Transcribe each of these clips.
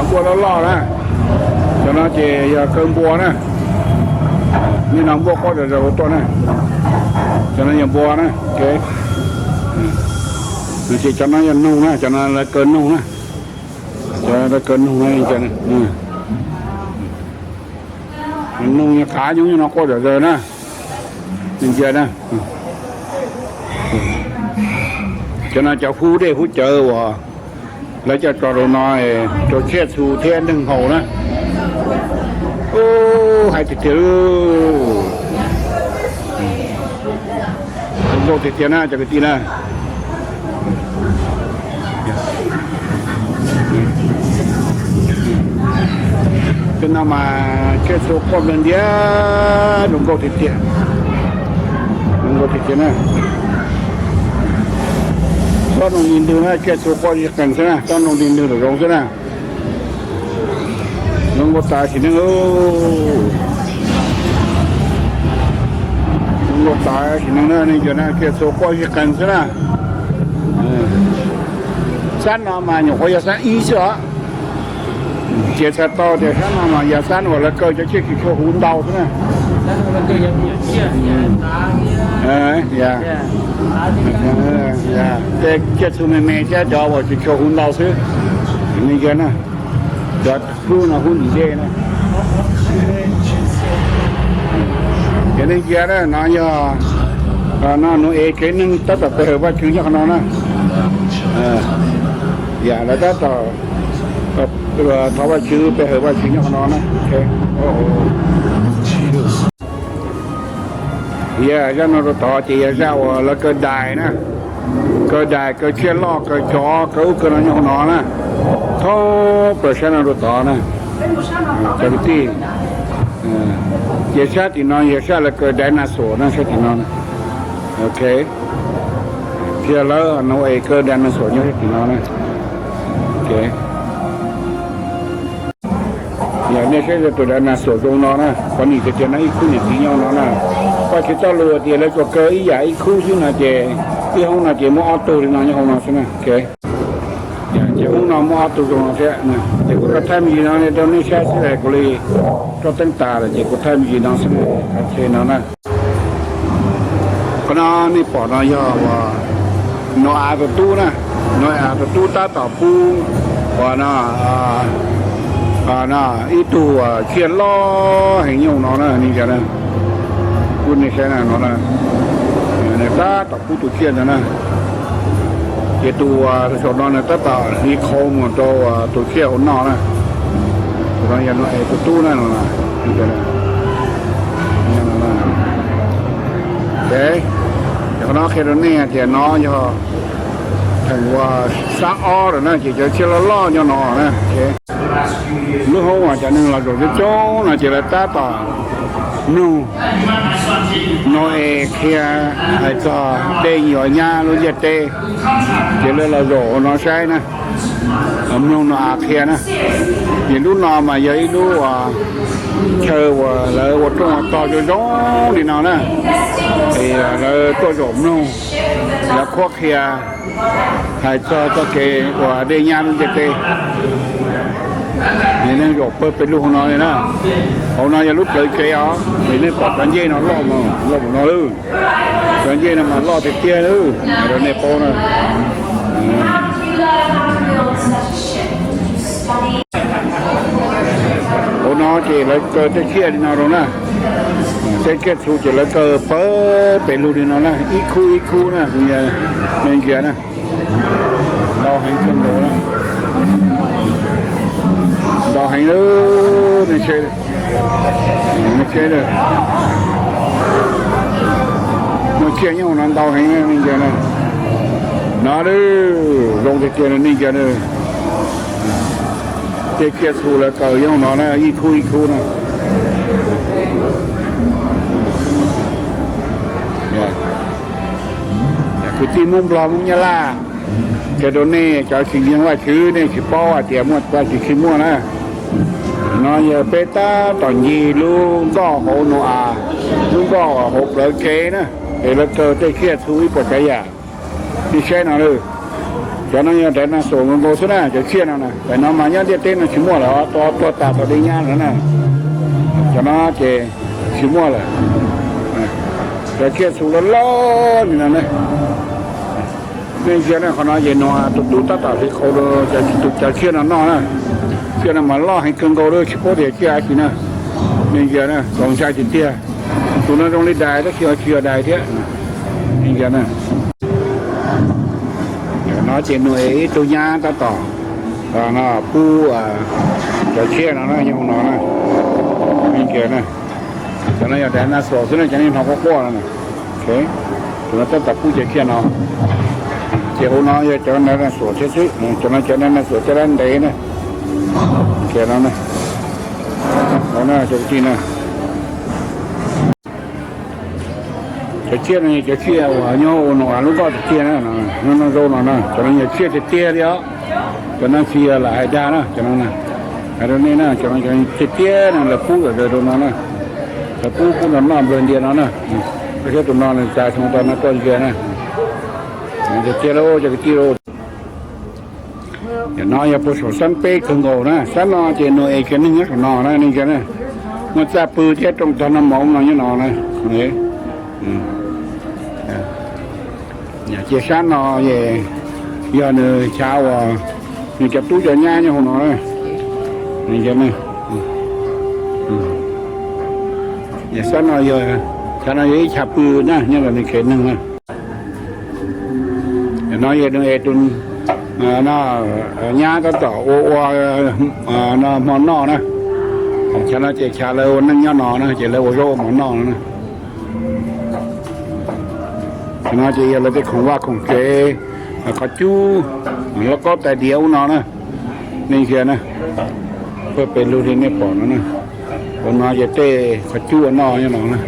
Npua loj loj na, cov no ces yog kaw npua na. Nim no npua quaj zom zaws tuaj na. Cov no yog npua na. Ces cov no yog noog na, cov no lawv kaw noog na. Cov lawv kaw noog na, noog yog qav nyob no quaj zom zaws na. Ntsia na, cov no cov hub dej hub cawv uas lawv coj tso rau no, rau tsiaj txhu thiab neeg haus na. Ub, hais tiag tiag, zoo nkauj tiag tiag na cov kwv tij na. Tej no mas tsiaj txhu quaj nplawg ntiag, zoo nkauj tiag tiag. Zoo nkauj tiag tiag na. Txhob noog li ntwg na, tsiaj txhu quaj sib qees xwb na, txhob noog li ntwg los zoo xwb na. Zoo nkauj tas sim neej. Zoo nkauj tas sim neej na, nej cov na tsiaj txhu quaj sib qees xwb na. Xab no mas nyuam qhuav yog xab ib xwb os. Ces txhais tau tias xab no mas yog xab uas lawv kaw cov tsiaj tsis tshua huv ntau xwb na. Tej tsiaj txhu me me thiab cov uas tsis tshua huv ntau xwb. Nej ntsia na, cov hub no hub ntim dej na. Ces nej ntsia na, no yog, no Nau-es tsev neeg tab tom pe hawm Vajtswv nyob qhov no na. Yam lawv tab tom thov Vajtswv, pe hawm Vajtswv nyob qhov no na. Yog zaj no rau tod ces yog zaj uas lawv kaw dais na, kaw dais, kaw tsiaj loj, kaw tsov, kaw ub kaw no nyob hauv no na. Thoob plaws sab no rau tod na, cov kwv tij. Ces sab tim no yog sab lawv kaw dinosaur na, sab tim no. Ok, thiab lawv Nau-es kaw dinosaur nyob sab tim no na. Ok, yog nej saib tus dinosaur zoo no na, qhov nim tiag tiag no ib khub niam txiv nyob no na. Koj tsis tau lus tias lawv tsuas kaw ib yam ib khub xwb no ces ib hoob no ces muaj ob tug li no nyob hauv no xwb na. Ok, ces hoob no muaj ob tug zoo no thiab. Ces kuv thaij me ntsis no rau nej saib xwb, kuv li rau teeb tas lawm ces kuv thaij me ntsis no xwb. Ok no na. Qhov no nej pom no yog uas Nau-as tus tub na, Nau-as tus tub tab tom pub uas no, ib tug uas tsiaj loj heev nyob no na, nej ntsia na, kuv nej saib na no na, nws tab tom pub tus tsiaj ntawd na. Ces tus uas saum no nws tab tom hliv qhau mus rau tus tsiaj hauv no na. Tus no yog Nau-as tus tub na no. Ces qhov no qhia rau nej tias no yog theem uas xab ob lawm na, ces cov tsiaj loj loj nyob no na. Lub hoob uas cov neeg los zaum coob coob no ces lawv tab tom mloog Nau-es qhia hais txog dej yuav nyab lub ntiaj teb, ces lawv los zaum no saib na, mloog Nau-as qhia na. Ces lub no mas yog ib lub uas chaw uas lawv ua rooj ua tog zoo zoo li no na, es lawv tuaj zaum mloog lawv qhuab qhia hais txog txoj kev uas dej nyab lub ntiaj teb. Ces nej zaum pawg pes lug hauv no li na. Hauv no yog lub plawv tsev os, ces nej pom cov ncej no loj mus, loj mus no lawm. Cov ncej no mas loj tiag tiag lawm, rau nej paub na. Hauv no ces lawv kaw tej tsiaj li no rau na. Tej tsiaj txhu ces lawv kaw pawg pes lug li no na, ib khub ib khub na, nej ntsia na. Ntau heev kawg nkaus na. Ntau heev lawm, nej saib, nej saib, muaj tsiaj nyob hauv no ntau heev, nej ntsia na. No lawm, zoo tiag tiag li, nej ntsia na. Tej tsiaj txhu lawv kaw nyob hauv no na, ib khub ib khub na. Kwv tij Hmoob Nplog Hmoob Nyab Laj, qhia rau nej cov tsis ntseeg Vajtswv, nej tsis paub hais tias muaj Vajtswv tsis muaj na. No yog peb tab tom ncig lub nkoj hauv Nau-as, lub nkoj hauv plawv tsev na, es lawv kaw tej tsiaj txhu ib puas tsav yam. Nej saib no lawm, Cov no yog dinosaur nkaus nkaus xwb na, cov tsiaj no na, tam no mas nyob ntiaj teb no tsis muaj lawm, tuag tas tau dej nyab lawm na. Cov no ces tsis muaj lawm. Cov tsiaj txhu loj loj li no na. Nej ntsia na, qhov no ces nws tus dub tab tom hliv qhauv rau tus cov tsiaj no noj na. Tsiaj no mas loj heev kawg nkaus li, tsis paub tias tsiaj dab tsi na. Nej ntsia na, txaus ntshai tiag tiag. Tus no zoo li dais tab sis ho tsis yog dais thiab. Nej ntsia na. No ces nws ib tug nyab tab tom pub cov tsiaj no na, nyob hauv no na. Nej ntsia na, cov no yog dinosaur xwb na, cov nej hnov quaj quaj no na. Tus no tab tom pub cov tsiaj no. Ces hauv no yog cov dinosaur thiab xwb, cov no cov dinosaur caj dab ntev na. Ntsia no na, cov kwv tij na. Cov tsiaj no yog cov tsiaj uas nyob ua no lub nkoj tiag tiag na, no zoo no na, cov no yog tsiaj tiag tiag li os. Cov no tsis yog lam hais dag na, cov no hais rau nej na, cov no tiag tiag na, lawv pub lawm rau no na, lawv pub pub nrog noj nplawg ntias no na, thiab tus no nws txav xyoo tau no tuaj ntsia na. Tiag tiag lauj cov kwv tij lauj. Cov no yog puag saum sab peb kawg nkaus na, sab no ces nws es kiag neeg nyob saum no na, nej ntsia na, muaj txaj pw thiab rooj tog noj mov no nyob no na. Ces sab no yog nws chav uas nws cov tub cov nyab nyob hauv no na. Sab no, chav no yog ib chav pw na, nyob ntawm nws tsev neeg na. No yog nws es tus nyab tab tom ua ua hmo noj na. Chav no ces chav lawv ua neej nyob no na, ces lawv ua zaub ua mov noj no na. No ces yog lawv tej khoom vaj khoom tsev, qhov cub, lauj kaub tais diav ub no na. Nej ntsia na, pawg pes lug li nej pom no na. Ua no ces tej qhov cub ua noj nyob no na.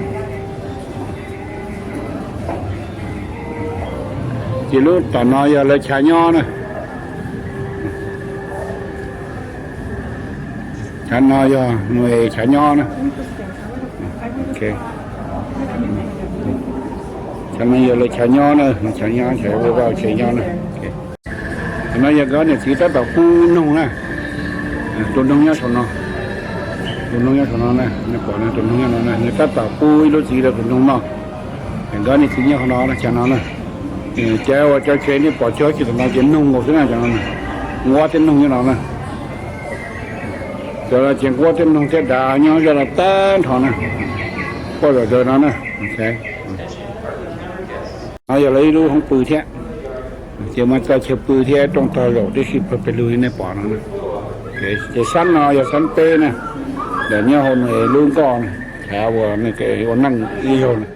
Ces lub tom no yog lawv chav nyob na. Chav no yog nws chav nyob na. Chav no yog lawv chav nyob na, chav nyob, chav vaj tsev nyob na. Qhov no yog nkawd niam txiv tab tom pub noog na. Tus noog nyob saum no, tus noog nyob saum no na, nej pom tus noog nyob no na, nws tab tom pub ib lub txiv rau tus noog noj. Nkawd niam txiv nyob qhov no, chav no na. Ces uas cov tsev nej pom tsis tsis tom no ces noog nkaus xwb na, cov no na, nquab thiab noog nyob no na. Cov no ces nquab thiab noog thiab dav nyob zoj no tag nrho na, poj zom zaws no na. No yog lawv ib lub hoob pw thiab, ces muaj txoj chaw pw thiab rooj tog zaum tib si pawg pes lug li nej pom no na. Ces sab no yog sab peb na, ntawm nyob hauv nws lub nkoj na, chav uas nws ua neej ib zaug na.